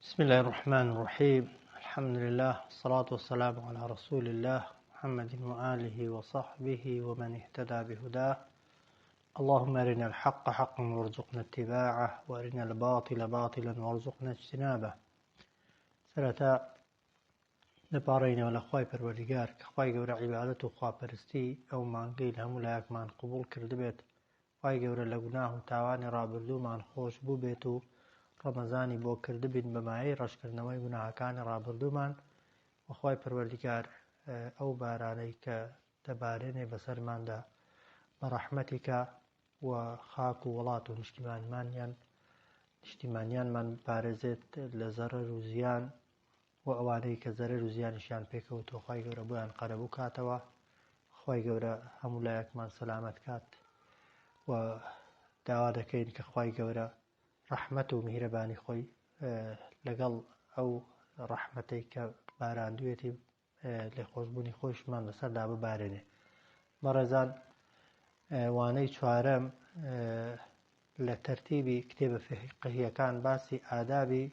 بسم الله الرحمن الرحيم الحمد لله والصلاة والسلام على رسول الله محمد وآله وصحبه ومن اهتدى بهداه اللهم أرنا الحق حقا وارزقنا اتباعه وأرنا الباطل باطلا وارزقنا اجتنابه سەرەتا دەپاڕێینەوە لە خوای پەروەردگار کە خوای گەورە عیبادەت و خواپەرستی ئەو مانگەی لە هەموو لایەکمان قبوڵ کردبێت خوای گەورە لە گوناه و تاوانی ڕابردوومان خۆش بووبێت و ڕەمەزانی بۆ کردبین بە مایەی ڕەشکردنەوەی گوناهەکانی ڕابردوومان و خوای پەروەردگار ئەو بارانەی کە دەبارێنێ بەسەرماندا بە ڕەحمەتی کا و خاک و وڵات و نیشتیمانمانیان نیشتیمانیانمان بپارێزێت لە زەرەر و زیان و ئەوانەی کە زەرەر و زیانیشیان پێکەوتووە خوای گەورە بۆیان قەرەبوو کاتەوە خوای گەورە هەموو لایەکمان سەلامەت کات و داوا دەکەین کە خوای گەورە ڕەحمەت و میهرەبانی خۆی لەگەڵ ئەو ڕەحمەتەی کە باراندوێتی لێخۆشبوونی خۆیشمان بەسەردا ببارێنێ. بەڕێزان وانەی چوارەم لە تەرتیبی کتێبە فیقهیەکان باسی ئادابی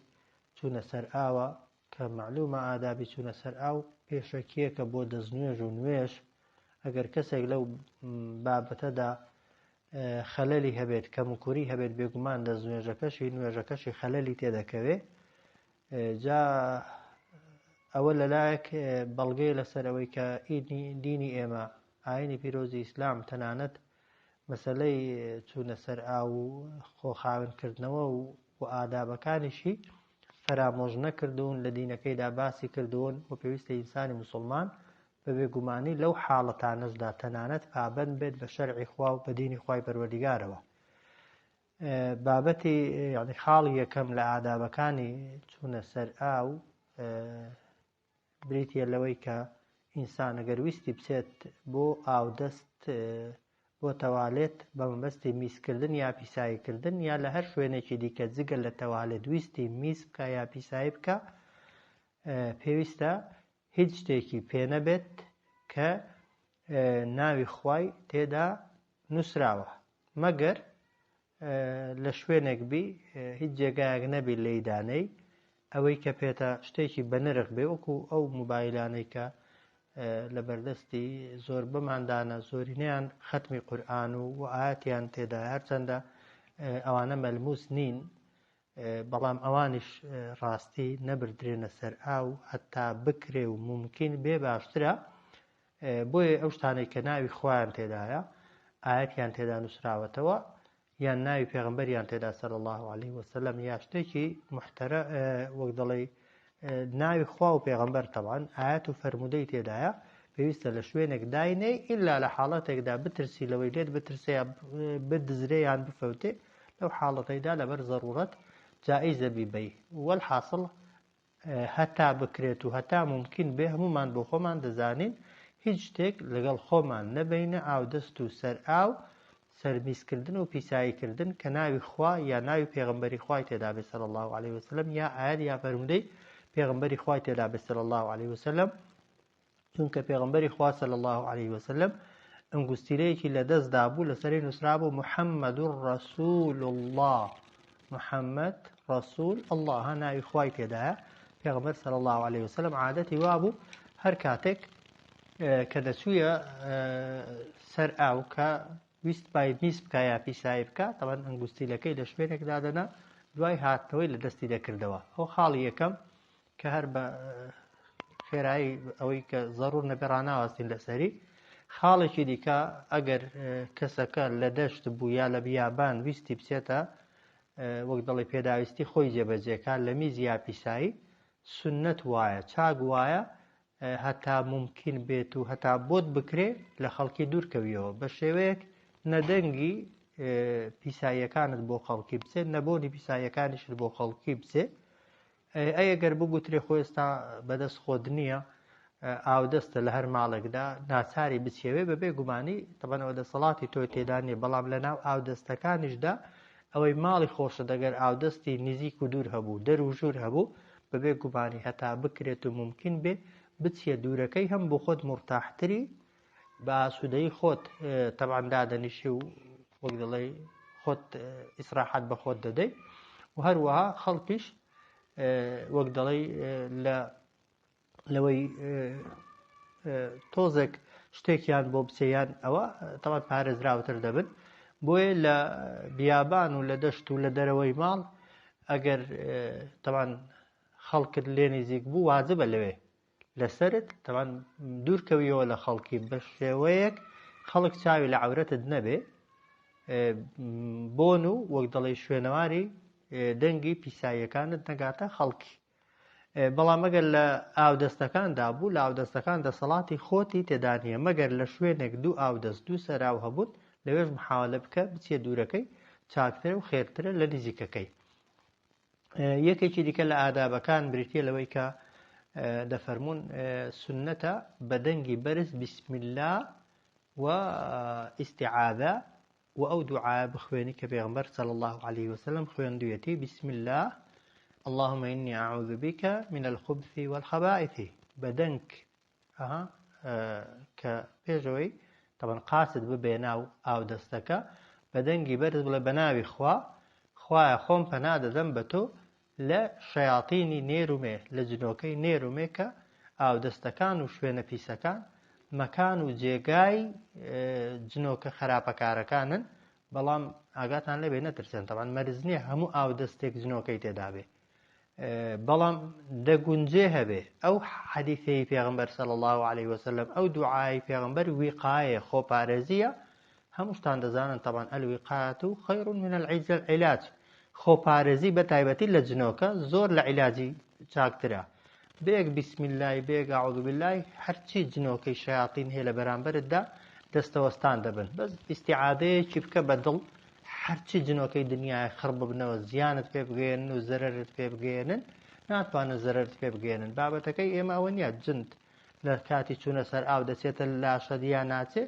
چوونە سەر ئاوە کە مەعلومە ئادابی چوونە سەر ئاو پێشەکیەکە بۆ دەستنوێژ و نوێژ ئەگەر کەسێک لەو بابەتەدا خەلەلی هەبێت کەموکوری هەبێت بێگومان دەستنوێژەکەشی نوێژەکەشی خەلەلی تێدەکەوێ جا ئەوە لەلایەک بەڵگەیە لەسەر ئەوەی کە دینی ئێمە ئاینی پیرۆزی ئیسلام تەنانەت مەسلەی چوونە سەر ئاو و خۆخاونکردنەوە و ئادابەکانیشی فەرامۆش نەکردوون لە دینەکەیدا باسی کردوون و پێویستە ئینسانی مسلمان بە بێگومانی لەو حاڵەتانەشدا تەنانەت پابند بێت بە شەرعی خوا و بە دینی خوای پەروەردیگارەوە. بابەتی یعنی خاڵی یەکەم لە ئادابەکانی چوونە سەر ئاو بریتە لەوەی کە ئینسان ئەگەر ویستی بچێت بۆ ئاودەست بۆ تەوالێت بە مەبەستی میزکردن یا پیساییکردن یا لە هەر شوێنێکی دیکە جگە لە تەوالێت ویستی میز بکە یا پیسایی بکە پێویستە هیچ شتێکی پێ نەبێت کە ناوی خوای تێدا نووسراوە مەگەر لە شوێنێک بی هیچ جێگایەک نەبی لێی دانێی ئەوەی کە پێتە شتێکی بەنرخ بێ وەکو ئەو موبایلانەی کە لە بەردەستی زۆربەماندانە زۆرینەیان خەتمی قورئان و و ئاەتیان تێدا هەرچەندە ئەوانە مەلموس نین بەڵام ئەوانیش ڕاستی نەبردرێنە سەر ئاو هەتا بکرێ و ممکن بێ باشترە بۆیە ئەو شتانەی کە ناوی خوایان تێدایە ئاەتیان تێدا نووسراوەتەوە یان ناوی پێغمبەریان تێدا سەر الله عليه وسلم یا شتێکی محتەرە وەک دەڵێ ناوی خوا و پێغمبەر تەوان ئاەت و فەرمودەی تێدایە پێویستە لە شوێنێک داینێ ئللا لە حاڵەتێکدا بترسی لەوەی لێت بترسێ بدزرێ یان بفەوتێ لەو حاڵەتەیدا لەبەر زەڕوڕەت جائیزە بیبەی وەلحاسڵ هەتا بکرێت و هەتا مومکین بێ هەموومان بۆ خۆمان دەزانین هیچ شتێک لەگەڵ خۆمان نەبەینە ئاودەست و سەر ئاو سەرمیزکردن و پیساییکردن کە ناوی خوا یا ناوی پێغەمبەری خوای تێدا بێ صلی الله علیه وسلم یا ئایەت یا فەرموودەی پێغەمبەری خوای تێدا بێ صلی الله علیه وسلم چونکە پێغەمبەری خوا صلی اللە علیه وسلم ئەنگوستیلەیەکی لە دەستدا بوو لەسەری نووسرابوو محەممەد ڕەسول الله محەممەد ڕەسول الله ها ناوی خوای تێدایە پێغەمبەر صلی الله علیه وسلم عادەتی وابوو هەر کاتێک کە دەچوویە سەر ئاو کە ویست بای میز بکە یا پیسایی بکە تەوان ئەنگوستیلەکەی لە شوێنێک دادەنا دوای هاتنەوەی لە دەستی دەکردەوە ئەو خاڵی یەکەم کە هەر بە خێرایی ئەوەی کە زەڕور نەبێ ڕناوەستین لەسەری خاڵێکی دیکە ئەگەر کەسەکە لە دەشت بوو یا لە بیابان ویستی بچێتە وەک دەڵی پێداویستی خۆی جێبەجێکە لە میز یا پیسایی سنت وایە چاک وایە هەتا ممکن بێت و هەتا بۆت بکرێ لە خەڵکی دوورکەویەوە بە شێوەیەک نەدەنگی پیساییەکانت بۆ خەڵکی بچێت نەبوونی پیساییەکانیشت بۆ خەڵکی بچێت ئەی ئەگەر بگوترێ خۆ ئێستا بەدەست خۆت نییە ئاودەستە لە هەر ماڵێکدا ناچاری بچێوێ بەبێ گومانی تەبەنەوە دەسەڵاتی تۆی تێدا نییە بەڵام لە ناو ئاودەستەکانیشدا ئەوەی ماڵی خۆشە دەگەر ئاودەستی نزیک و دوور هەبوو دەر و ژوور هەبوو بەبێ گومانی هەتا بکرێت و ممکن بێ بچیە دوورەکەی هەم بۆ خۆت مرتاحتری بە ئاسوودەی خۆت تەبعەن دادەنیشی و وەک دەڵێی خۆت ئیسراحەت بە خۆت دەدەی و هەروەها خەڵکیش. وەک دەڵێی لە لەوەی تۆزێک شتێکیان بۆ بچێ یان ئەوە تەوان پارێزراوتر دەبن بۆیە لە بیابان و لە دەشت و لە دەرەوەی ماڵ ئەگەر تەوان خەڵکت لێ نزیک بوو واجبە لەوێ لەسەرت تەوان دوورکەویەوە لە خەڵکی بە شێوەیەک خەڵک چاوی لە عورەتت نەبێ بۆن و وەک دەڵێ شوێنەواری دەنگی پیساییەکانت نەگاتە خەڵکی بەڵام ئەگەر لە ئاودەستەکاندا بوو، لە ئاودەستەکان دەسەڵاتی خۆتی تێدا نییە، مەگەر لە شوێنێک دوو ئاودەست، دوو سەراو هەبوون، لەوێش محاوەلە بکە بچیە دوورەکەی، چاکترە و خێرترە لە نزیکەکەی. یەکێکی دیکە لە ئادابەکان بریتییە لەوەی کە دەفەرموون سوننەتە بە دەنگی بەرز بسم اللە و ئیستعاذە وە ئەو دوعایە بخوێنی کە پێغەمبەر صلی اللە علیه وسلم خوێندویەتی، بسم اللە اللهم انی اعوذ بک من الخبث والخبائث، بە دەنگ ئەها کە پێشەوەی تەبەن قاچت ببێ ناو ئاودەستەکە بە دەنگی بەرز بڵێ بە ناوی خوا خوایە خۆم پەنا دەدەم بە تۆ لە شەیاتینی نێر و مێ، لە جنۆکەی نێر و مێ کە ئاودەستەکان و شوێنە پیسەکان مەکان و جێگای جنۆکە خەراپەکارەکانن، بەڵام ئاگاتان لێبێ نەترسێن، تەبعەن مەرج نییە هەموو ئاودەستێک جنۆکەی تێدابێ، بەڵام دەگونجێ هەبێ. ئەو حەدیثەی پێغەمبەر صلی اللە علیه وسلم، ئەو دوعای پێغەمبەر ویقایە، خۆپارێزییە، هەمووشتان دەزانن تەبعەن الوقایە خیر من العلاج، خۆپارێزی بە تایبەتی لە جنۆکە زۆر لە عیلاجی چاکترە. بێک بسم اللە بێک اعوذ باللە هەرچی جنۆکەی شەیاتین هەیە لە بەرامبەرتدا دەستەوەستان دەبن. بەس ئیستیعادەیەکی بکە بە دڵ هەرچی جنۆکەی دنیایە خڕ ببنەوە زیانت پێ بگەیەنن و زەرەرت پێ بگەیەنن ناتوانن زەرەرت پێ بگەیەنن. بابەتەکەی ئێمە ئەوە نییە جند لە کاتی چوونە سەر ئاو دەچێتە لاشەت یا ناچێ،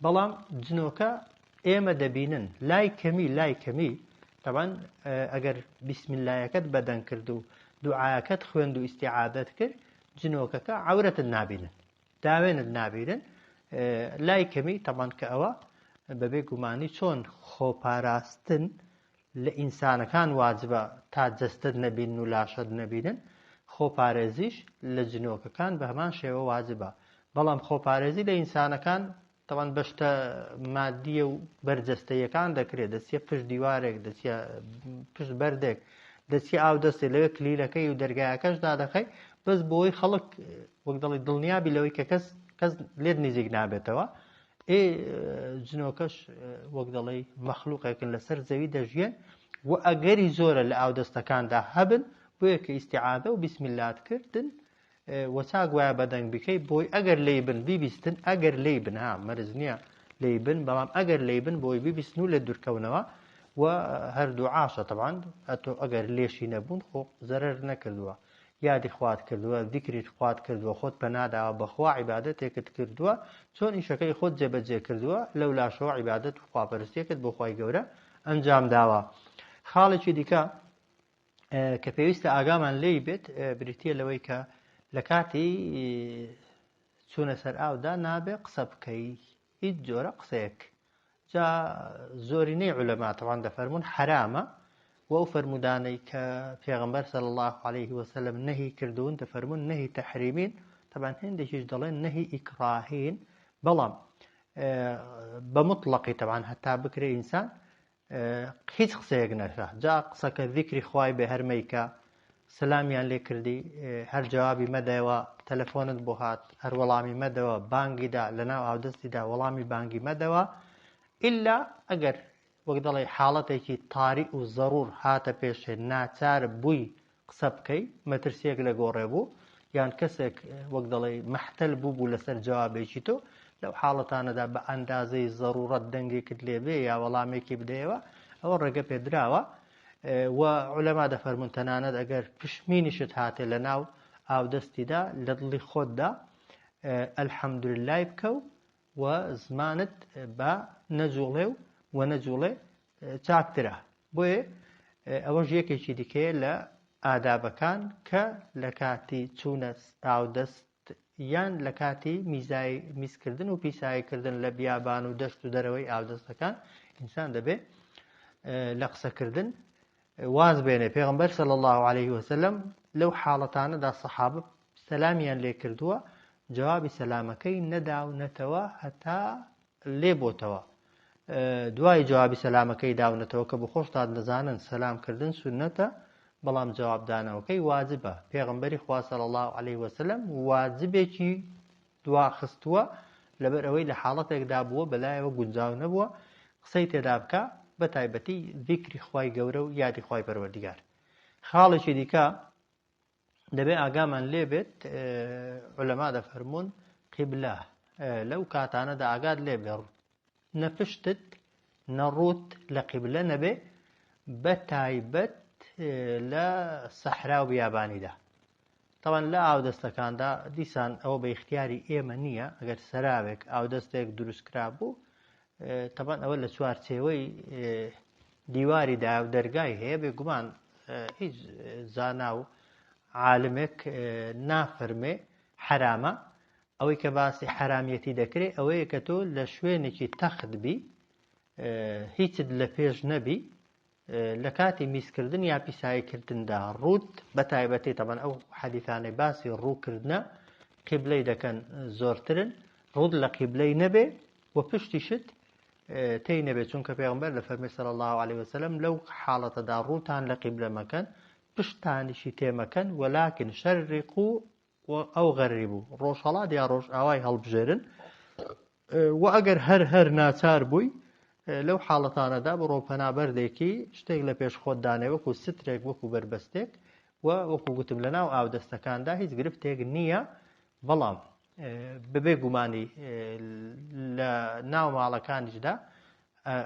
بەڵام جنۆکە ئێمە دەبینن لای کەمی لای کەمی تەبان ئەگەر بیسمیلایەکەت بەدەنگ کرد و دوعاکەت خوێند و ئیسیعادەت کرد جنۆکەکە عورەتت نابینن داوێنت نابینن لای کەمی تەبان کە ئەوە بەبێ گومانی چۆن خۆپاراستن لە ئینسانەکان واجبە تا جەستەت نەبینن و لاشەت نەبینن، خۆپارێزیش لە جنۆکەکان بە هەمان شێوە واجبە، بەڵام خۆپارێزی لە ئینسانەکان تەبعەن بە شتە مادییە و بەرجەستەییەکان دەکرێت، دەچیە پشت دیوارێک، دەچیە پشت بەردێک، دەچیە ئاو دەستێ لەوێ کلیلەکەی و دەرگایەکەش دادەخەی، بەس بۆی خەڵک وەک دەڵێ دڵنیابی لەوەی کە کەس کەس لێت نزیک نابێتەوە. ئێ جنۆکەش وەک دەڵێی مەخلوقێکن لەسەر زەوی دەژیێن و ئەگەری زۆرە لە ئاودەستەکاندا هەبن بۆیە کە ئیسیعادە و بیسمیلات کردن وە چاک وایە بەدەنگ بکەی بۆی ئەگەر لی بن بیبیستن ئەگەر لی بن ها مەرز نییە لی بن بەڵام ئەگەر لی بن بۆی بیبیستن و لە دوورکەونەوە و هەردوو عاشە تەبان ئەتۆ ئەگەر لێشی نەبوون خۆ زەرەر نەکردووە یادی خوات کردووە، زیکریت خوات کردووە، خۆت پەنا داوە بە خوا، عیبادەتێکت کردووە، چۆن ئیشەکەی خۆت جێبەجێ کردووە، لەولاشەوە عیبادەت و خواپەرستیەکت بۆ خوای گەورە ئەنجام داوە. خاڵێکی دیکە کە پێویستە ئاگامان لێی بێت بریتیە لەوەی کە لە کاتی چوونە سەر ئاودا نابێ قسە بکەی هیچ جۆرە قسەیەک جا زۆرینەی عولەما تەوان دەفەرموون حەرامە و ئەو فەرموودانەی کە پێغەمبەر صلی الله علیه وسلم نەهی کردوون دەفەرموون نەهی تەحریمین تەبعەن هێندێکیش دەڵێن نەهی ئیکراهین بەڵام بە مطلقی تەبعەن هەتا بکرێ ئینسان هیچ قسەیەک نەکا جا قسەکە ذیکری خوای بێ هەر مەیکە سەلامیان لێ کردی هەر جوابی مەدەوە تەلەفۆنت بۆ هات هەر وەڵامی مەدەوە بانگیدا لەناو ئاودەستیدا وەڵامی بانگی مەدەوە ئللا ئەگەر وەک دەڵێ حاڵەتێکی تاری و زەڕور هاتە پێشێ ناچار بووی قسە بکەی مەترسیەک لە گۆڕێ بوو یان کەسێک وەک دەڵێی مەحتەل بوو بوو لەسەر جوابێکی تۆ لەو حاڵەتانەدا بە ئەندازەی زەڕوڕەت دەنگێکت لێ بێ یا وەڵامێکی بدەیەوە ئەوە ڕێگە پێدراوە و عولەما دەفەرمونون تەنانەت ئەگەر پشمینیشت هاتێ لە ناو ئاودەستیدا لە دڵی خۆتدا الحەمدللای بکە و و زمانت بە نەجوڵێ و وە نەجوڵێ چاکترە بۆیە ئەوەش یەکێکی دیکەیە لە ئادابەکان کە لە کاتی چوونە ئاودەست یان لە کاتی میزای میزکردن و پیساییکردن لە بیابان و دەشت و دەرەوەی ئاودەستەکان ئینسان دەبێ لە قسەکردن. واز بێنێ. پێغەمبەر صلی اللە علیه وسلم لەو حاڵەتانەدا سەحابە سەلامیان لێ کردووە، جوابی سەلامەکەی نەداونەتەوە هەتا لێ بۆتەوە. دوای جوابی سەلامەکەی داونەتەوە کە بەخۆشتان دەزانن سەلام کردن سوننەتە، بەڵام جوابدانەوەکەی واجبە. پێغەمبەری خوا صلی اللە علیه وسلم واجبێکی دواخستووە لەبەر ئەوەی لە حاڵەتێکدا بووە بەلایەوە گونجاو نەبووە قسەی تێدا بکا بە تایبەتی زیکری خوای گەورە و یادی خوای پەروەردگار. خاڵێکی دیکە دەبێ ئاگامان لێ بێت عولەما دەفەرموون قیبلە لەو کاتانەدا ئاگات لێ بێ نە پشتت نە ڕووت لە قیبلە نەبێ بە تایبەت لە سەحرا و بیابانیدا. تەبعەن لە ئاودەستەکاندا دیسان ئەوە بە ئیختیاری ئێمە نییە، ئەگەر سەراوێک ئاودەستێک دروست کرابوو تەبعەن ئەوە لە چوارچێوەی دیواری دا و دەرگای هەیە، بێگومان هیچ زانا و عالمێک نافەرمێ حەرامە. ئەوەی کە باسی حەرامیەتی دەکرێ ئەوەیە کە تۆ لە شوێنێکی تەخت بی، هیچت لە پێش نەبی، لە کاتی میزکردن یا پیسایی کردندا ڕووت بە تایبەتی تەبەن ئەو حەدیثانەی باسی ڕووکردنە قیبلەی دەکەن زۆرترن، ڕووت لە قیبلەی نەبێ و پشتیشت تێی نەبێ، چونکە پێغەمبەر لە فەرمی صلی الله علیه وسلم لەو حاڵەتەدا ڕووتان لە قیبلە مەکەن پشتتانیشی تێ مەکەن، ولكن شرقوا ئەو غەربوا، ڕۆژهەڵات یا ڕۆژئاوای هەڵبژێرن. و ئەگەر هەر هەر ناچار بووی لەو حاڵەتانەدا بڕۆ پەنابەردێکی شتێک لە پێش خۆت دانێ وەکو سترێک وەکو بەربەستێک و وەکو گوتم لە ناو ئاودەستەکاندا هیچ گرفتێک نییە، بەڵام بەبێ گومانی لە ناو ماڵەکانیشدا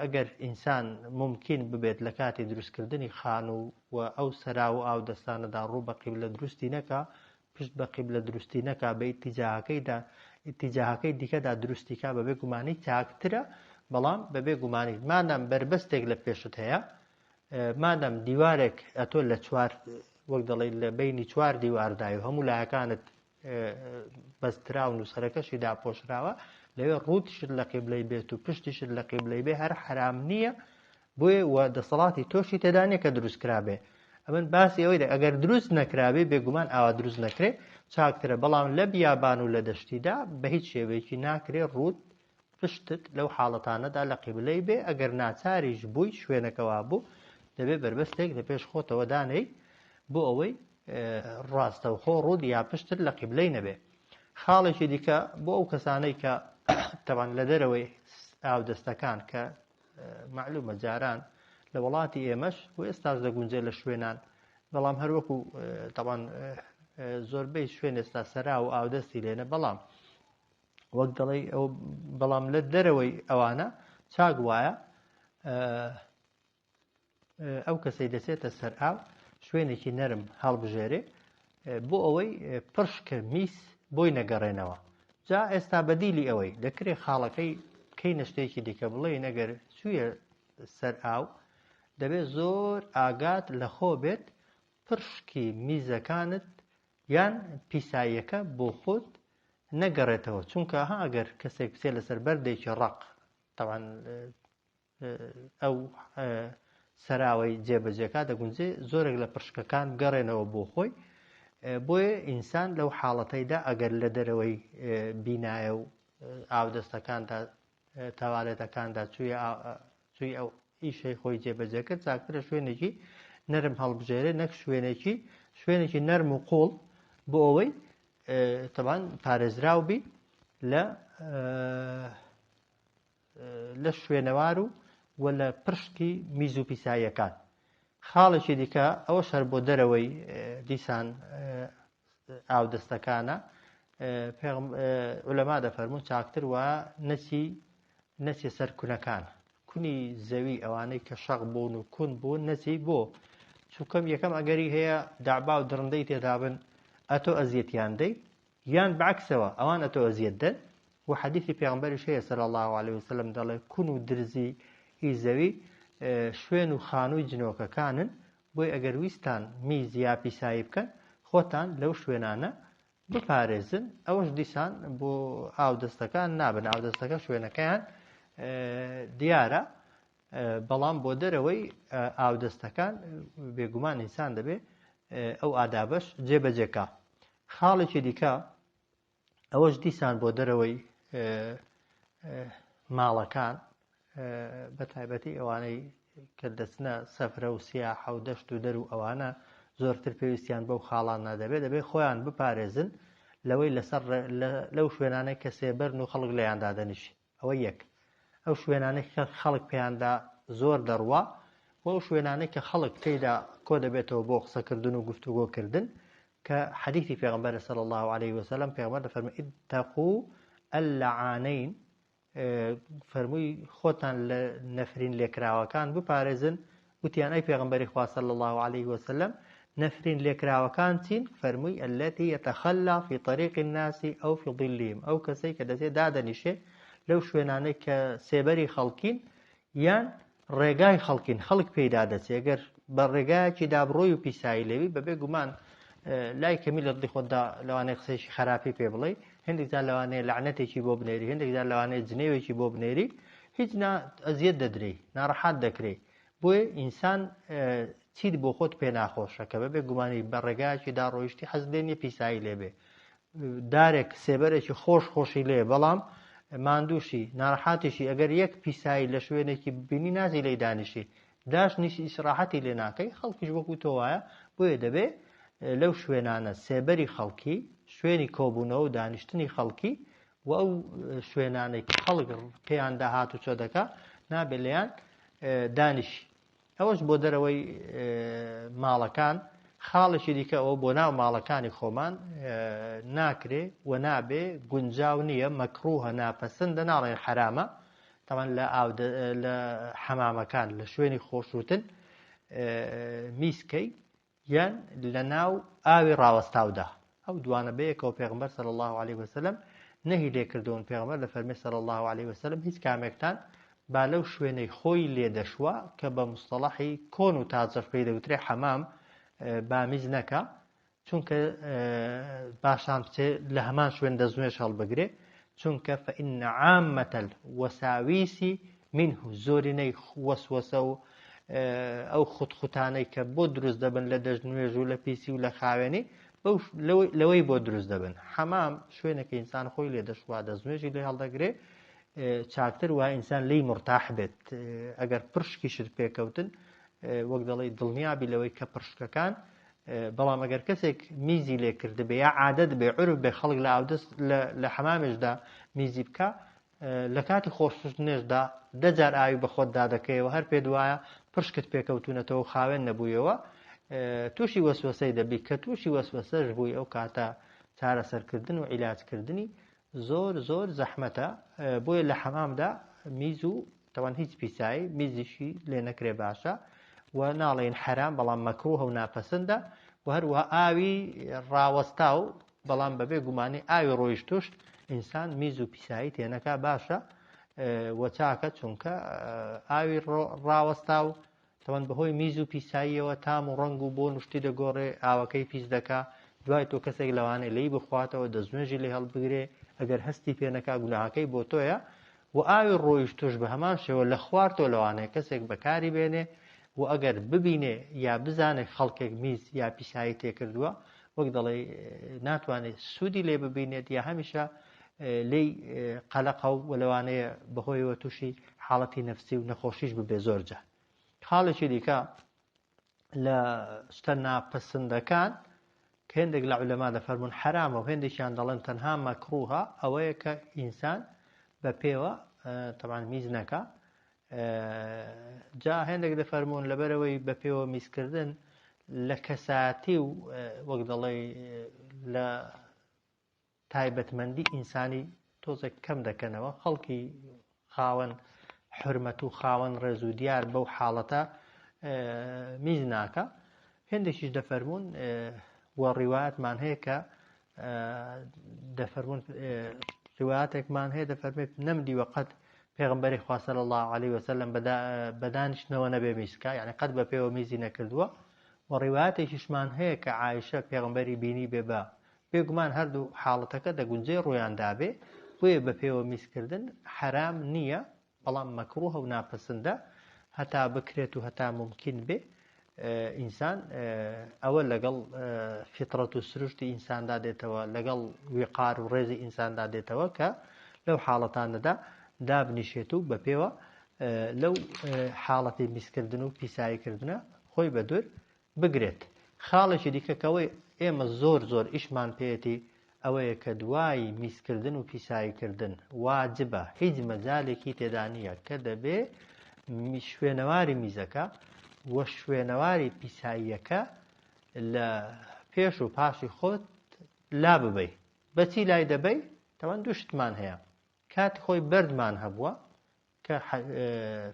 ئەگەر ئینسان مومکین ببێت لە کاتی دروستکردنی خانوو و ئەو سەرا و ئاودەستانەدا ڕوو بە قیبلە دروستی نەکا، پشت بە قیبلە دروستی نەکا، بە ئیتیجاهەکەیدا ئیتیجاهەکەی دیکەدا دروستی کا بەبێ گومانی چاکترە، بەڵام بەبێ گومانی مادام بەربەستێک لە پێشت هەیە، مادام دیوارێک ئەتۆ لە چوار وەک دەڵێی لە بەینی چوار دیواردای و هەموو لایەکانت بەستراون و سەرەکەشی داپۆشراوە، لەوێ ڕووتیشت لە قیبلەی بێت و پشتیشت لە قیبلەی بێ هەر حەرام نییە، بۆیە و دەسەڵاتی تۆشی تێدا نییە کە دروست کرابێ. ئەمن باسی ئەوەی دەکەم ئەگەر دروست نەکرابێ بێگومان ئاوا دروست نەکرێ چاکترە، بەڵام لە بیابان و لە دەشتیدا بە هیچ شێوەیەکی ناکرێ ڕووت پشتت لەو حاڵەتانەدا لە قیبلەی بێ، ئەگەر ناچاریش بووی شوێنەکە وابوو دەبێ بەربەستێک لە پێش خۆتەوە دانێی بۆ ئەوەی ڕاستەوخۆ ڕووت یا پشتت لە قیبلەی نەبێ. خاڵێکی دیکە بۆ ئەو کەسانەی کە تەبان لە دەرەوەی ئاودەستەکان کە مەعلومە جاران لە وڵاتی ئێمەش و ئێستاش دەگونجێ لە شوێنان، بەڵام هەروەکو تەبان زۆربەی شوێن ئێستا سەرا و ئاودەستی لێنە، بەڵام وەک دەڵێی ئەو بەڵام لە دەرەوەی ئەوانە چاک وایە ئەو کەسەی دەچێتە سەر ئاو شوێنێکی نەرم هەڵبژێرێ بۆ ئەوەی پرشکە میس بۆی نەگەڕێنەوە. جا ئێستا بەدیلی ئەوەی دەکرێ خاڵەکەی بکەینە شتێکی دیکە، بڵێین ئەگەر چوویە سەر ئاو دەبێت زۆر ئاگات لە خۆ بێت پرشکی میزەکانت یان پیساییەکە بۆ خۆت نەگەڕێتەوە، چونکە ها ئەگەر کەسێک بچێت لەسەر بەردێکی ڕەق تەوان ئەو سەراوەی جێبەجێکا دەگونجێ زۆرێک لە پرشکەکان بگەڕێنەوە بۆ خۆی. بۆیە ئینسان لەو حاڵەتەیدا ئەگەر لە دەرەوەی بینایە و ئاودەستەکاندا تەوالێتەکاندا چوویە چووی ئەو ئیشەی خۆی جێبەجێ کرد، چاکترە شوێنێکی نەرم هەڵبژێرێ نەک شوێنێکی شوێنێکی نەرم و قوڵ بۆ ئەوەی تەبان پارێزراو بی لە لە شوێنەوار و و لە پرشکی میز و پیساییەکان. خاڵێکی دیکە ئەوەش هەر بۆ دەرەوەی دیسان ئاودەستەکانە، عولەما دەفەرموون چاکتر وایە نەچی نەچێ سەر کونەکان، کونی زەوی ئەوانەی کە شەق بوون و کون بوون نەچی بۆ چونکەم یەکەم ئەگەری هەیە دەعبا و دڕندەی تێدابن ئەتۆ ئەزیەتیان دەی، یان بەعکسەوە ئەوان ئەتۆ ئەزیەت دەن، و حەدیثی پێغەمبەریش هەیە صلی اللە علیه وسلم دەڵێ کون و درزی ئی زەوی شوێن و خانووی جنۆکەکانن، بۆیە ئەگەر ویستتان میز یا پیسایی بکەن خۆتان لەو شوێنانە بپارێزن، ئەوەش دیسان بۆ ئاودەستەکان نابن، ئاودەستەکە شوێنەکەیان دیارە. بەڵام بۆ دەرەوەی ئاودەستەکان بێگومان ئینسان دەبێ ئەو ئادابەش جێبەجێکا. خاڵێکی دیکە ئەوەش دیسان بۆ دەرەوەی ماڵەکان بە تایبەتی ئەوانەی کە دەچنە سەفرە و سیاحە و دەشت و دەر و ئەوانە زۆرتر پێویستیان بەو خاڵانە دەبێت، دەبێت خۆیان بپارێزن لەوەی لەسەر لەو شوێنانەی کە سێبەرن و خەڵک لێیان دادەنیشی. ئەوە یەک. ئەو شوێنانەی کە خەڵک پێیاندا زۆر دەڕوا و ئەو شوێنانەی کە خەڵک تێیدا کۆ دەبێتەوە بۆ قسەکردن و گفتوگۆکردن کە حەدیثی پێغەمبەر صلی الله علیه وسلم پێغەمبەر دەفەرموێ اتقوا اللعانین فەرمووی خۆتان لە نەفرین لێکراوەکان بپارێزن وتیان ئەی پێغەمبەری خوا صلی اللە علیه وسلم نەفرین لێکراوەکان چین؟ فەرمووی التي يتخلى في طريق الناس او في ظلهم ئەو کەسەی کە دەچێت دادەنیشێ لەو شوێنانەی کە سێبەری خەڵکین یان ڕێگای خەڵکین خەڵک پێیدا دەچێت گەر بە ڕێگایەکی دابڕۆی و پیسایی لێوی بەبێ گومان لای کەمی لە دڵی خۆتدا لەوانەیە قسەیەکی خراپی پێ بڵێ هەندێک جار لەوانەیە لەعنەتێکی بۆ بنێری هەندێک جار لەوانەیە جنێوێکی بۆ بنێری هیچ نا ئەزیەت دەدرێی ناڕەحات دەکرێی بۆیە ئینسان چیت بۆ خۆت پێ ناخۆشە کە بەبێ گومانی بە ڕێگایەکی دا ڕۆیشتی حەز لێ نیە پیسایی لێبێ دارێک سێبەرێکی خۆش خۆشی لێ بەڵام ماندووشی ناڕەحاتیشی ئەگەر یەک پیسایی لە شوێنێکی بینی نازی لێی دانیشی داش نیش ئیسراحەتی لێ ناکەی خەڵکیش وەکو تۆ وایە بۆیە دەبێ لەو شوێنانە سێبەری خەڵکی شوێنی کۆبوونەوە و دانیشتنی خەڵکی و ئەو شوێنانەی کە خەڵک پێیاندا هاتوچۆ دەکا نابێ لێیان دانیشی. ئەوەش بۆ دەرەوەی ماڵەکان. خاڵێکی دیکە ئەوە بۆ ناو ماڵەکانی خۆمان ناکرێ و نابێ، گونجاو نییە، مەکروهە، ناپەسندە، ناڵێن حەرامە. تەبعەن لە ئاو لە حەمامەکان لە شوێنی خۆشوتن میز کەی یان لە ناو ئاوی ڕاوەستاودا ئەو دوانە بەیەکەوە پێغمبەر صلی الله علیه وسلم نەهی لێکردوون پێغمبەر دەفەرمێ صلی الله علیه وسلم هیچ کامێکتان با لەو شوێنەی خۆی لێ دەشوا کە بە مستەڵەحی کۆن و تازەش پێی دەوترێ حەمام با میز نەکا چونکە باشان بچێ لە هەمان شوێن دەستنوێژ هەڵبگرێ چونکە فإن عامة الوساویس منه زۆرینەی وەسوەسە و ئەو خوتخوتانەی کە بۆ دروست دەبن لە دەستنوێژ و لە پیسی و لە خاوێنی لەوەی بۆ دروست دەبن حەمام شوێنێکە ئینسان خۆی لێ دەشوا دەستنوێژی لێ هەڵدەگرێ چاکتر وایە ئینسان لێی مورتاح بێت ئەگەر پرشکیشت پێکەوتن وەک دەڵێی دڵنیابی لەوەی کە پرشکەکان بەڵام ئەگەر کەسێک میزی لێ کردبێ یا عادەت بێ عورف بێ خەڵک لە ئاودەست لە حەمامێشدا میزی بکا لە کاتی خۆشتنێشدا دەجار ئاوی بە خۆت دادەکەیەوە هەر پێت وایە پرشکت پێکەوتونەتەوە خاوێن نەبوویەوە تووشی وەسوەسەی دەبی کە تووشی وەسوەسەش بووی ئەو کاتە چارەسەرکردن و عیلاجکردنی زۆر زۆر زەحمەتە بۆیە لە حەمامدا میز و تەوان هیچ پیسایی میزیشی لێ نەکرێ باشە و ناڵێن حەرام بەڵام مەکروهە و ناپەسەندە و هەروەها ئاوی ڕاوەستاو بەڵام بەبێ گومانی ئاوی ڕۆیشتوش ئینسان میز و پیسایی تێنەکا باشە و چاکە چونکە ئاوی ڕاوەستاو تەبعەن بەهۆی میز و پیساییەوە تام و ڕەنگ و بۆن و شتی دەگۆڕێ، ئاوەکەی پیس دەکا، دوای تۆ کەسێک لەوانەیە لێی بخواتەوە، دەستنوێژی لێ هەڵبگرێ، ئەگەر هەستی پێ نەکا گوناهەکەی بۆ تۆیە و ئاوی ڕۆیشتووش بە هەمان شێوە لە خوار تۆ لەوانەیە کەسێک بەکاری بێنێ و ئەگەر ببینێ یا بزانێ خەڵکێک میز یا پیسایی تێکردووە وەک دەڵێی ناتوانێ سوودی لێ ببینێت یا هەمیشە لێی قەلەقە و لەوانەیە بەهۆیەوە تووشی حاڵەتی نەفسی و نەخۆشیش ببێ زۆر جار. خاڵێکی دیکە لە شتە ناپەسندەکان کە هێندێک لە عولەما دەفەرموون حەرامە و هێندێکیان دەڵێن تەنها مەکروهە ئەوەیە کە ئینسان بە پێوە تەبعەن میز نەکا جا هێندێک دەفەرموون لەبەرەوەی بە پێوە میزکردن لە کەساتی و وەک دەڵێ لە تایبەتمەندی ئینسانی تۆزێک کەم دەکەنەوە، خەڵکی خاوەن حورمەت و خاوەن ڕێز و دیار بەو حاڵەتە میز ناکا. هێندێکیش دەفەرموون و ڕیوایەتمان هەیە کە دەفەرموون ڕیوایەتێکمان هەیە دەفەرمێت نەمدیوە قەت پێغەمبەری خوا صلی الله علیه وسلم بە دانیشتنەوە نەبێ میزکا یعنی قەت بە پێوە میزی نەکردووە و ڕیوایەتێکیشمان هەیە کە عایشە پێغەمبەری بینی بێ بە بێگومان هەردوو حاڵەتەکە دەگونجێ ڕوویان دابێ، بۆیە بە پێوە میزکردن حەرام نییە، بەڵام مەکروهە و ناپەسندە. هەتا بکرێت و هەتا مومکین بێ ئینسان ئەوە لەگەڵ فیتڕەت و سروشتی ئینساندا دێتەوە، لەگەڵ ویقار و ڕێزی ئینساندا دێتەوە کە لەو حاڵەتانەدا دابنیشێت و بە پێوە لەو حاڵەتی میزکردن و پیساییکردنە خۆی بە دوور بگرێت. خاڵێکی دیکە کەوەی ئێمە زۆر زۆر ئیشمان پێیەتی ئەوەیە کە دوای میزکردن و پیساییکردن واجبە هیچ مەجالێکی تێدا نییە کە دەبێ شوێنەواری میزەکە و شوێنەواری پیساییەکە لە پێش و پاشی خۆت لا ببەی. بەچی لای دەبەی؟ تەوان دوو شتمان هەیە کاتی خۆی بەردمان هەبووە کە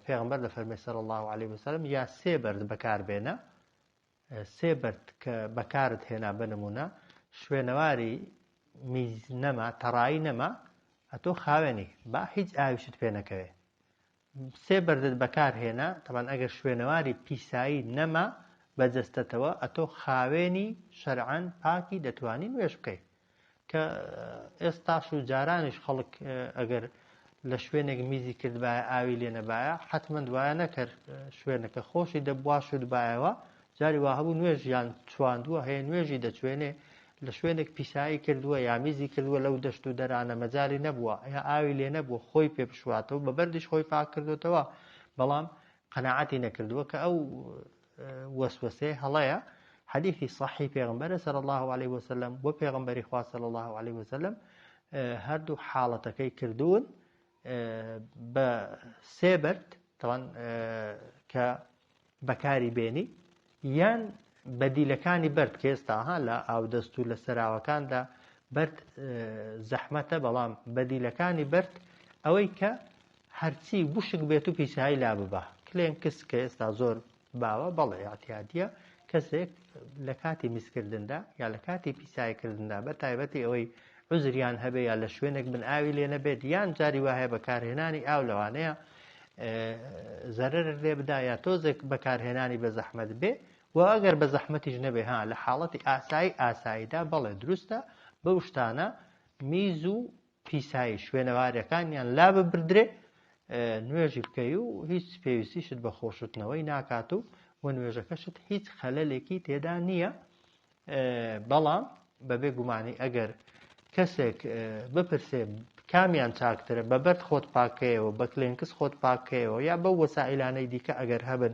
پێغەمبەر دەفەرمێ صلی اللە علیه وسلم یا سێ بەرد بەکار بێنە سێ بەرد کە بەکارت هێنا بە نمونە شوێنەواری میز نەما تەڕایی نەما ئەتۆ خاوێنی با هیچ ئاویشت پێ نەکەوێ سێ بەردت بەکار هێنا تەبان ئەگەر شوێنەواری پیسایی نەما بە جەستەتەوە ئەتۆ خاوێنی شەرعەن پاکی دەتوانی نوێژ بکەی کە ئێستاش و جارانیش خەڵک ئەگەر لە شوێنێک میزی کردبایە ئاوی لێ نەبایە حەتمەن دوایە نەکرد شوێنەکە خۆشی دەبوا شودبایەوە جاری وا هەبوو نوێژیان چواندووە هەیە نوێژی دەچوێنێ لە شوێنێک پیسایی کردووە یا میزی کردووە لەو دەشت و دەرانە مەجالی نەبووە یا ئاوی لێ نەبووە خۆی پێ بشواتەوە بە بەردیش خۆی پاک کردوتەوە بەڵام قەناعەتی نەکردووە کە ئەو وەسوەسەیە هەڵەیە حەدیثی صحیح پێغەمبەرە صلی الله علیه وسلم بۆ پێغەمبەری خوا صلی الله علیه وسلم هەردوو حاڵەتەکەی کردوون بە سێ بەرد تەوان کە بەکاری بێنی یان بەدیلەکانی بەرد کە ئێستا ها لە ئاودەست و لە سەراوەکاندا بەرد زەحمەتە بەڵام بەدیلەکانی بەرد ئەوەی کە هەرچی وشک بێت و پیسایی لاببا کلێنکس کە ئێستا زۆر باوە بەڵێ ئیعتیادیە کەسێک لە کاتی میزکردندا یا لە کاتی پیساییکردندا بە تایبەتی ئەوەی عوزریان هەبێ یا لە شوێنێک بن ئاوی لێ نەبێت یان جاری وا هەیە بەکارهێنانی ئاو لەوانەیە زەرەرت لێ بدا یا تۆزێک بەکارهێنانی بە زەحمەت بێ و ئەگەر بە زەحمەتیش نەبێ ها لە حاڵەتی ئاسایی ئاساییدا بەڵێ دروستە بەو شتانە میز و پیسایی شوێنەوارەکانیان لاببردرێ نوێژی بکەی و هیچ پێویستیشت بە خۆشتنەوەی ناکات و و نوێژەکەشت هیچ خەلەلێکی تێدا نییە بەڵام بەبێ گومانی ئەگەر کەسێک بپرسێ کامیان چاکترە بە بەرد خۆت پاکەیەوە بە کلێنکس خۆت پاکەیەوە یا بەو وەسائلانەی دیکە ئەگەر هەبن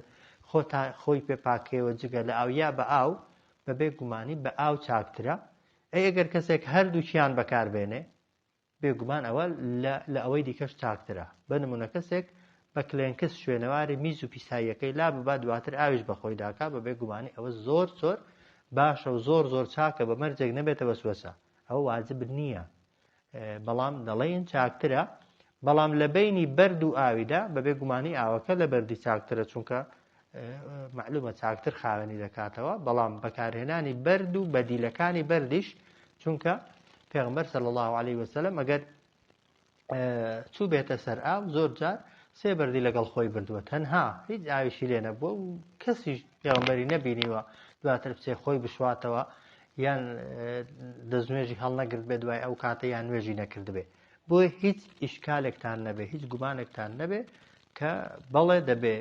خۆتا خۆی پێ پاکەیەوە جگە لە ئاو یا بە ئاو بەبێ گومانی بە ئاو چاکترە ئەی ئەگەر کەسێک هەردووکیان بەکار بێنێ بێگومان ئەوە لە لە ئەوەی دیکەش چاکترە. بە نموونە کەسێک بە کلێنکس شوێنەواری میز و پیساییەکەی لا ببا دواتر ئاویش بە خۆی داکا بە بێ گومانی ئەوە زۆر زۆر باشە و زۆر زۆر چاکە بە مەرجێک نەبێتە وەسوەسە ئەوە واجب نییە بەڵام دەڵێن چاکترە بەڵام لە بەینی بەرد و ئاویدا بە بێ گومانی ئاوەکە لە بەردی چاکترە چونکە مەعلومە چاکتر خاوێنی دەکاتەوە بەڵام بەکارهێنانی بەرد و بەدیلەکانی بەردیش چونکە پێغمبەر صلی الله علیه وسلم ئەگەر چوو بێتە سەر ئاو زۆر جار سێ بەردی لەگەڵ خۆی بردووە تەنها هیچ ئاویشی لێ نەبووە و کەسیش پێغمبەری نەبینیوە دواتر بچێ خۆی بشواتەوە یان دەستنوێژی هەڵنەگرت بێ دوای ئەو کاتە یان نوێژی نەکردبێ بۆیە هیچ ئیشکالێکتان نەبێ هیچ گومانێکتان نەبێ کە بەڵێ دەبێ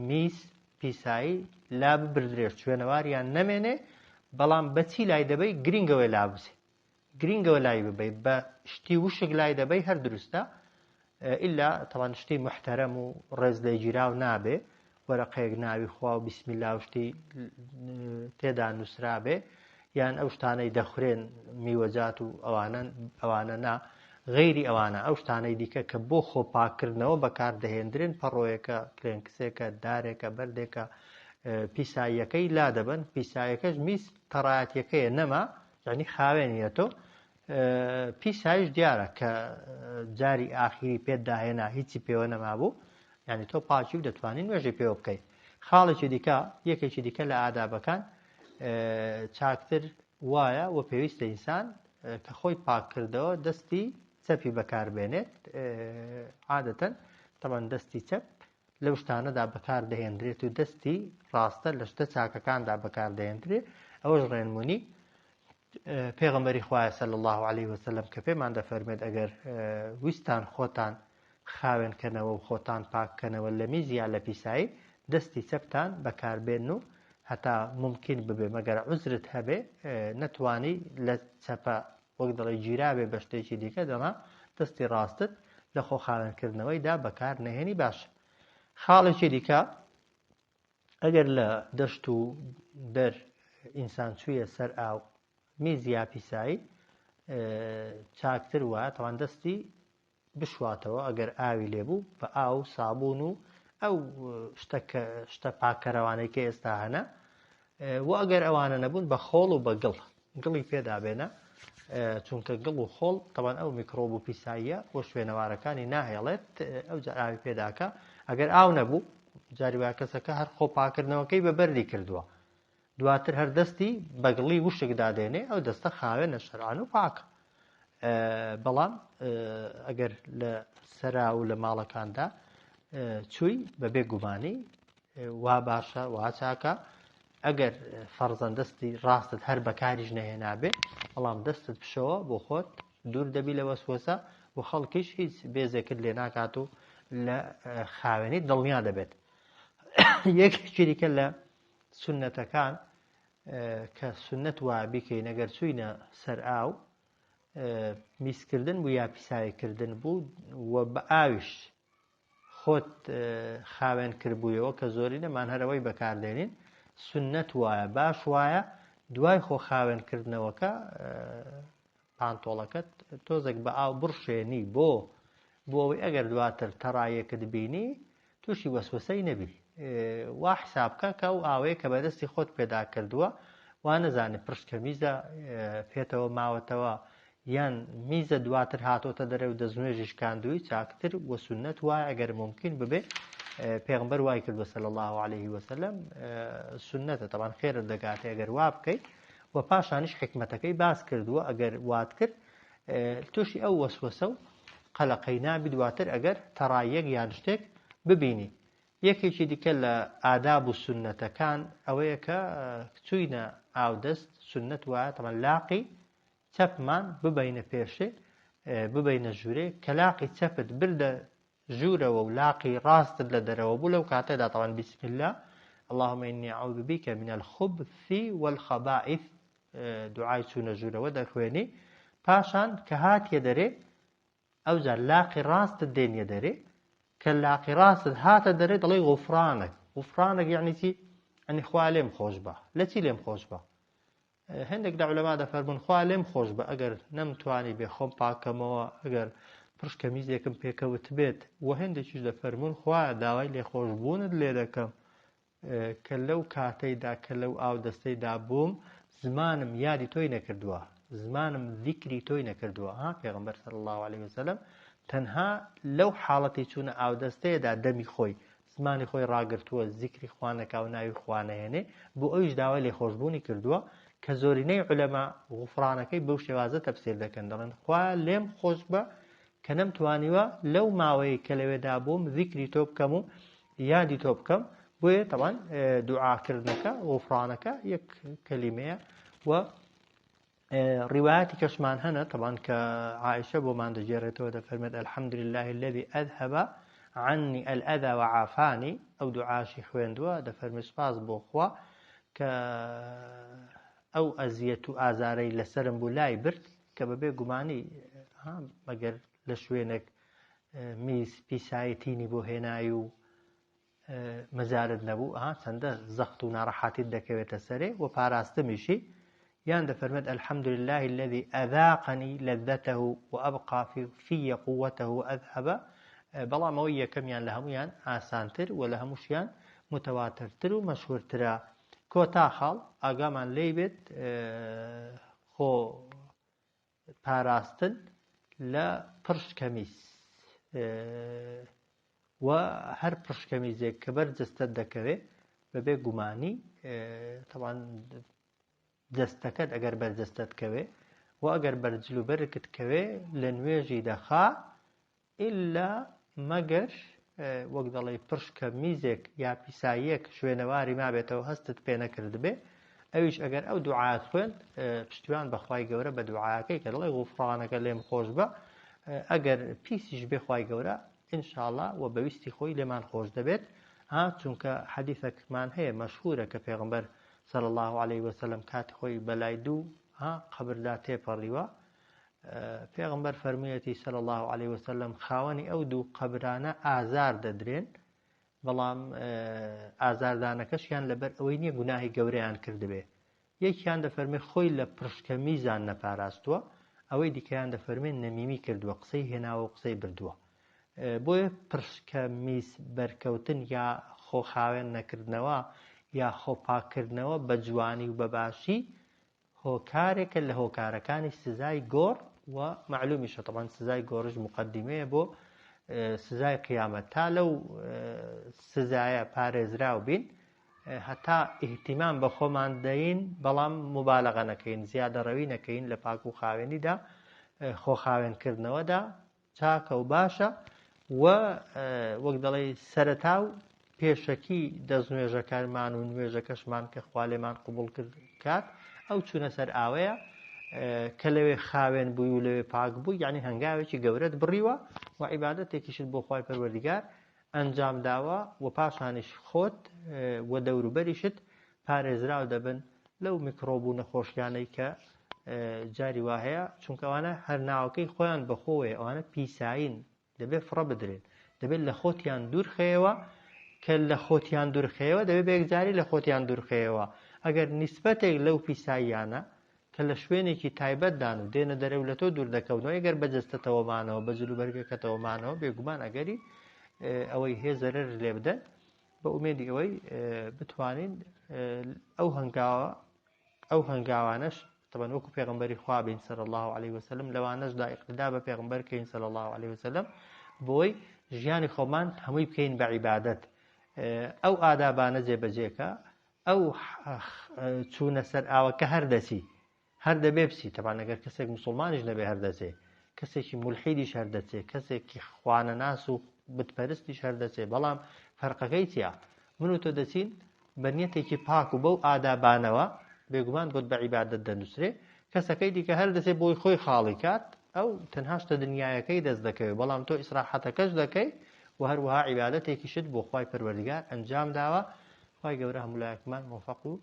میز پیسایی لا ببردرێت شوێنەواریان نەمێنێ بەڵام بەچی لای دەبەی گرینگەوەی لا بچێ گرینگەوە لای ببەی بە شتی وشک لای دەبەی هەر دروستە ئیلا تەوان شتی محتەرەم و ڕێز لێگیراو نابێ وەرەقەیەک ناوی خوا و بسم الله و شتی تێدا نووسرابێ یان ئەو شتانەی دەخورێن میوەجات و ئەوانە ئەوانە نا غەیری ئەوانە ئەو شتانەی دیکە کە بۆ خۆ پاککردنەوە بەکاردەهێندرێن پەڕۆیەکە کلێنکسێکە دارێکە بەردێکە پیساییەکەی لا دەبەن پیسایەکەش میز تەڕایەتیەکەیە نەما یعنی خاوێنیە تۆ پیسایش دیارە کە جاری ئاخیری پێت داهێنا هیچی پێوە نەمابوو یعنی تۆ پاکی و دەتوانین نوێژی پێوە بکەیت خاڵێکی دیکە یەکێکی دیکە لە ئادابەکان چاکتر وایە و پێویستە ئینسان کە خۆی پاک کردەوە دەستی چەپی بەکاربێنێت عادەتەن تەبەن دەستی چەپ لەو شتانەدا بەکاردەهێندرێت و دەستی ڕاستە لە شتە چاکەکاندا بەکاردەهێندرێت ئەوەش ڕێنمونی پێغەمبەری خوایە صلی الله علیه وسلم کە پێمان دەفەرمێت ئەگەر ویستان خۆتان خاوێن کەنەوە و خۆتان پاک کەنەوە لە میز یا لە پیسایی دەستی چەپتان بەکاربێن و هەتا مومکین ببێ مەگەر عوزرت هەبێ نەتوانی لە چەپە وەک دەڵێ گیرابێ بە شتێکی دیکە دەنا دەستی ڕاستت لە خۆ خاوێنکردنەوەیدا بەکار نەهێنی باشە. خاڵێکی دیکە ئەگەر لە دەشت و دەر ئینسان چوویە سەر ئاو میز یا پیسایی چاکتر وایە تەوان دەستی بشواتەوە ئەگەر ئاوی لێبوو بە ئاو و سابوون و ئەو شتە کە شتە پاککەرەوانەی کە ئێستا هەنە و ئەگەر ئەوانە نەبوون بە خۆڵ و بە گڵ گڵی پێدا بێنە چونکە گڵ و خۆڵ تەوان ئەو میکرۆب و پیساییە و شوێنەوارەکانی ناهێڵێت ئەو جار ئاوی پێداکە ئەگەر ئاو نەبوو جاری وایە کەسەکە هەر خۆ پاکردنەوەکەی بە بەردی کردووە دواتر هەر دەستی بە گڵی وشک دادێنێ ئەو دەستە خاوێنە شەرعان و پاکە بەڵام ئەگەر لە سەرا و لە ماڵەکاندا چووی بەبێ گومانی وا باشە وا چاکە ئەگەر فەرزەن دەستی ڕاستت هەر بەکاریش نەهێنابێ بەڵام دەستت بشەوە بۆ خۆت دوور دەبی لە وەسوەسە و خەڵکیش هیچ بێزێکت لێ ناکات و لە خاوێنی دڵنیا دەبێت یەکێکی دیکە لە سوننەتەکان کە سوننەت وایە بیکەین ئەگەر چووینە سەر ئاو میزکردن بوو یا پیساییکردن بوو و بە ئاویش خۆت خاوێن کردبوویەوە کە زۆرینەمان هەرەوەی بەکاردێنین سوننەت وایە باش وایە دوای خۆ خاوێنکردنەوەکە پانتۆڵەکەت تۆزێک بە ئاو بڕشێنی بۆ بۆ ئەوەی ئەگەر دواتر تەڕایەکت بینی تووشی وەسوەسەی نەبی وا حساب بکە کە ئەو ئاوەیە کە بەدەستی خۆت پێدا کردووە وا نەزانێ پرشکە میزە پێتەوە ماوەتەوە یان میزە دواتر هاتۆتە دەرێ و دەستنوێژی شکاندووی چاکتر و سوننەت وایە ئەگەر ممکن ببێ پێغمبەر وای کردووە صلی الله علیه وسلم سوننەتە تەبان خێرت دەگاتێ ئەگەر وا بکەیت و پاشانیش حکمەتەکەی باس کردووە ئەگەر وات کرد تووشی ئەو وەسوەسە و قەلەقەی نابی دواتر ئەگەر تەڕاییەک یان شتێک ببینی. یەکێکی دیکە لە ئاداب و سوننەتەکان ئەوەیە کە چووینە ئاودەست سوننەت وایە تەبعەن لاقی چەپمان ببەینە پێشێ ببەینە ژوورێ کە لاقی چەپت بردە ژوورەوە و لاقی ڕاستت لە دەرەوە بوو لەو کاتەدا تەبعەن بسم الله اللهم إني أعوذ بك من الخبث والخبائث دوعای چوونە ژوورەوە دەخوێنی پاشان کە هاتیە دەرێ ئەوجار لاقی ڕاستت دێنیە دەرێ کە لاقی ڕاستت هاتە دەرێ دەڵێ غفرانك غفرانك یعنی چی ئەنی خوا لێم خۆش بە لە چی لێم خۆش بە هەندێک لە عولەما دەفەرموون خوا لێم خۆش بە ئەگەر نەمتوانی بێ خۆم پاکەمەوە ئەگەر پڕشکە میزێکم پێکەوتبێت و هەندێکیش دەفەرموون خوا داوای لێخۆشبوونت لێ دەکەم کە لەو کاتەیدا کە لەو ئاو دەستەیدا بووم زمانم یادی تۆی نەکردووە زمانم ذیکری تۆی نەکردووە ها پێغمبەر صلی الله علیه وسلم تەنها لەو حاڵەتی چوونە ئاودەستەیەدا دەمی خۆی زمانی خۆی ڕاگرتووە زیکری خوا نەکا و ناوی خوا نەهێنێ بۆ ئەویش داوای لێخۆشبوونی کردووە کە زۆرینەی عولەما غوفرانەکەی بەو شێوازە تەفسیر دەکەن دەڵێن خوا لێم خۆش بە کە نەمتوانیوە لەو ماوەیە کە لەوێدا بووم زیکری تۆ بکەم و یادی تۆ بکەم بۆیە تەوان دوعاکردنەکە غوفرانەکە یەک کەلیمەیە و ڕیوایەتی کەشمان هەنە طبعا کە عائشە بۆمان دەگێڕێتەوە دەفەرمێت الحمد لله الذي أذهب عني الأذى وعافاني ئەو دوعاشی خوێندووە دەفەرمێت سوپاس بۆ خوا کە ئەو ئەزیەت و ئازارەی لەسرم بوو لای برد کە بەبێ گومانی مەگەر لە شوێنێک میز پیسایی تینی بۆ هێنای و مەجالت نەبوو ئەها چەندە زەخت و ناڕەحاتیت دەکەوێتە سەرێ و پاراستمیشی یان دەفەرمێت الحمد لله الذي أذاقني لذته وأبقى في في قوته وأذهب بەڵام ئەوەی یەکەمیان لە هەمویان ئاسانتر و لە هەمووشیان متواترتر و مەشهورترە کۆتا خاڵ ئاگامان لێی بێت خۆ پاراستن لە پرشکەمیز و هەر پرشکەمیزێک کە بەر جەستەت دەکەوێ بەبێ گومانی تەوان جەستەکەت ئەگەر بەر جەستەت کەوێ و ئەگەر بەر جل و بەرکت کەوێ لە نوێژی دەخا ئیلا مەگەر وەک دەڵێی پرشکە میزێک یا پیساییەک شوێنەواری مابێتەوە هەستت پێ نەکردبێ ئەویش ئەگەر ئەو دوعات خوێند پشتیوان بەخوای گەورە بە دوعاکەی کە دەڵێ غوفرانەکە لێم خۆش بە ئەگەر پیسیش بێ خوای گەورە ئینشاءاللە و بەویستی خۆی لێمان خۆش دەبێت. ها چونکە حەدیثەکمان هەیە مەشهورە کە پێغەمبەر صلی الله علیه وسلم کاتی خۆی بەلای دوو ها قەبردا تێپەڕیوە پێغەمبەر فەرموویەتی صلی الله علیه وسلم خاوەنی ئەو دوو قەبرانە ئازار دەدرێن بەڵام ئازاردانەکەشیان لەبەر ئەوەی نییە گوناهی گەورەیان کردبێ یەکیان دەفەرمێ خۆی لە پرشکە میزان نەپاراستووە، ئەوەی دیکەیان دەفەرمێ نەمیمی کردووە، قسەی هێناوە و قسەی بردووە. بۆیە پرشکە میز بەرکەوتن یا خۆ خاوێن نەکردنەوە یا خۆ پاککردنەوە بە جوانی و بە باشی هۆکارێکە لە هۆکارەکانی سزای گۆڕ و مەعلومیشە تەبعەن سزای گۆڕیش موقەدیمەیە بۆ سزای قیامەت تا لەو سزایە پارێزراو بین هەتا ئیهتیمام بە خۆمان دەین بەڵام موبالەغە نەکەین زیادەڕەوی نەکەین لە پاک و خاوێنیدا خۆ خاوێنکردنەوەدا چاکە و باشە و وەک دەڵێ سەرەتا و پێشەکی دەستنوێژەکانمان و نوێژەکەشمان کە خوا لێمان قبوڵ کرد کات ئەو چوونە سەر ئاوەیە کە لەوێ خاوێن بووی و لەوێ پاک بوو یعنی هەنگاوێکی گەورەت بڕیوە و عیبادەتێکیشت بۆ خوای پەروەردگار ئەنجام داوە و پاشانیش خۆت و دەوروبەریشت پارێزراو دەبن لەو میکرۆب و نەخۆشیانەی کە جاری وا هەیە چونکە ئەوانە هەر ناوەکەی خۆیان بەخۆوەیە ئەوانە پیسایین دەبێت فڕە بدرێن دەبێت لە خۆتیان دوورخەیەوە کە لە خۆتیان دوورخەیەوە دەبێت بە یەکجاری لە خۆتیان دوورخەیەوە ئەگەر نیسبەتێک لەو پیساییانە کە لە شوێنێکی تایبەتدان و دێنە دەرێ و لە تۆ دوور دەکەونەوە، ئەگەر بە جەستەتەوە مانەوە، بە جلوبەرگەکەتەوە مانەوە، بێگومان ئەگەری ئەوەی هەیە زەرەرت لێ بدەن، بە ئومێدی ئەوەی بتوانین ئەو هەنگاوە ئەو هەنگاوانەش طبعا وەکو پێغمبەری خوا بین صلی الله علیه وسلم لەوانەشدا اقتدا بە پێغمبەر کەین صلی الله علیه وسلم بۆی ژیانی خۆمان هەمووی بکەین بە عیبادەت ئەو ئادابانە جێبەجێکە ئەو چوونە سەر ئاوەکە هەر دەچی هەر دەبێ بچی تەبان ئەگەر کەسێک مسلمانیش نەبێ هەر دەچێ کەسێکی مولحیدیش هەر دەچێ کەسێکی خوانەناس و بتپەرستیش هەر دەچێ بەڵام فەرقەکەی چییە من و تۆ دەچین بە نیەتێکی پاک و بەو ئادابانەوە بێگومان بۆت بە عیبادەت دەنووسرێ کەسەکەی دیکە هەر دەچێ بۆی خۆی خاڵی کات ئەو تەنها شتە دنیایەکەی دەست دەکەوێت بەڵام تۆ ئیسراحەتەکەش دەکەی و هەروەها عیبادەتێکیشت بۆ خوای پەروەردگار ئەنجام داوە خوای گەورە هەموو لایەکمان مۆفەق و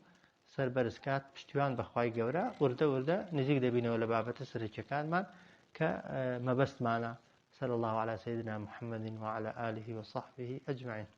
سەربەرز کات پشتیوان بە خوای گەورە وردە وردە نزیک دەبینەوە لە بابەتە سەرەکیەکانمان کە مەبەستمانە صلی الله على سيدنا محمد وعلى آله وصحبه أجمعين.